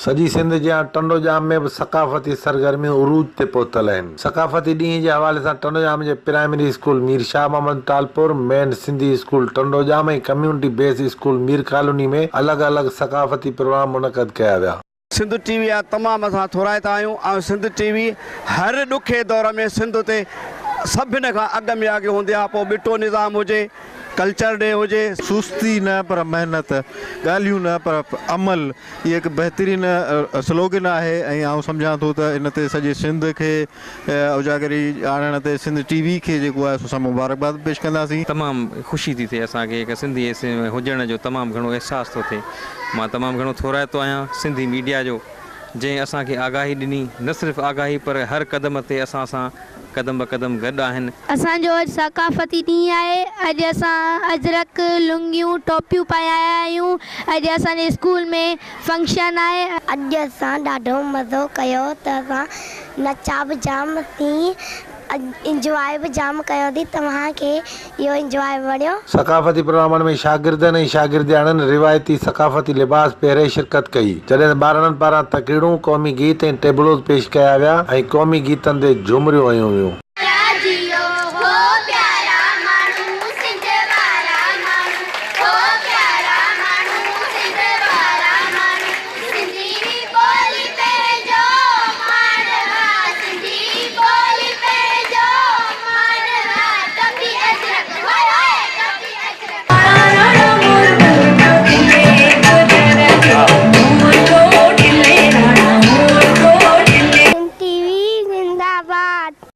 سڄي سنڌ جيان ٽنڊوڄام ۾ به ثقافتي سرگرميون عروج تي پهتل آهن. ثقافتي ڏينهن جي حوالي سان ٽنڊوڄام جي primary school Mir Shah Muhammad Talpur, main Sindhi school Tandojam ۽ community base school Mir colony ۾ الڳ الڳ ثقافتي پروگرام منعقد ڪيا ويا. سنڌ ٽي وي جا تمام اسان ٿورائتا آهيون ۽ سنڌ ٽي وي هر ڏکي دور ۾ سنڌ تي سڀن کان اڳ ۾ اڳ هوندي آهي پوء ٻٽو نظام هجي ڪلچر ڊي هجي. سستي نه پر محنت، ڳالهيون نه پر عمل اهي هڪ بهترين سلوگن آهي ۽ آئون سمجهان ٿو ته ان تي سڄي سنڌ کي اجاگري آڻڻ تي سنڌ ٽي وي کي جيڪو آهي سو اسان مبارڪباد به پيش ڪنداسين. تمام خوشي ٿي ٿئي اسان کي هڪ سنڌي هجڻ جو تمام گهڻو احساس ٿو ٿئي مان تمام گهڻو ٿورائتو آهيان سنڌي ميڊيا جو جنهن اسان کي آگاهي ڏني نه صرف آگاهي پر هر قدم تي اسان سان قدم به قدم گڏ آهن. اسان جو اڄ ثقافتي ڏينهن آهي. اڄ اسان اجرڪ، لنگيون، ٽوپيون پائي آيا آهيون. اڄ اسان جي اسڪول ۾ فنڪشن آهي. اڄ اسان ڏاڍو مزو ڪيو ته اسان نچا به جام سين انجواء به جام ڪيوسين توهان کي اهو انجواء وڻيو. ثقافتي پروگرامن ۾ شاگردن ۽ شاگردياڻين روايتي ثقافتي لباس پهري شرڪت ڪئي، جڏهن ته ٻارڙن پاران تقريرون، قومي گيت ۽ ٽيبلوز پيش ڪيا ويا ۽ قومي گيتن تي جهمريون هنيون ويون.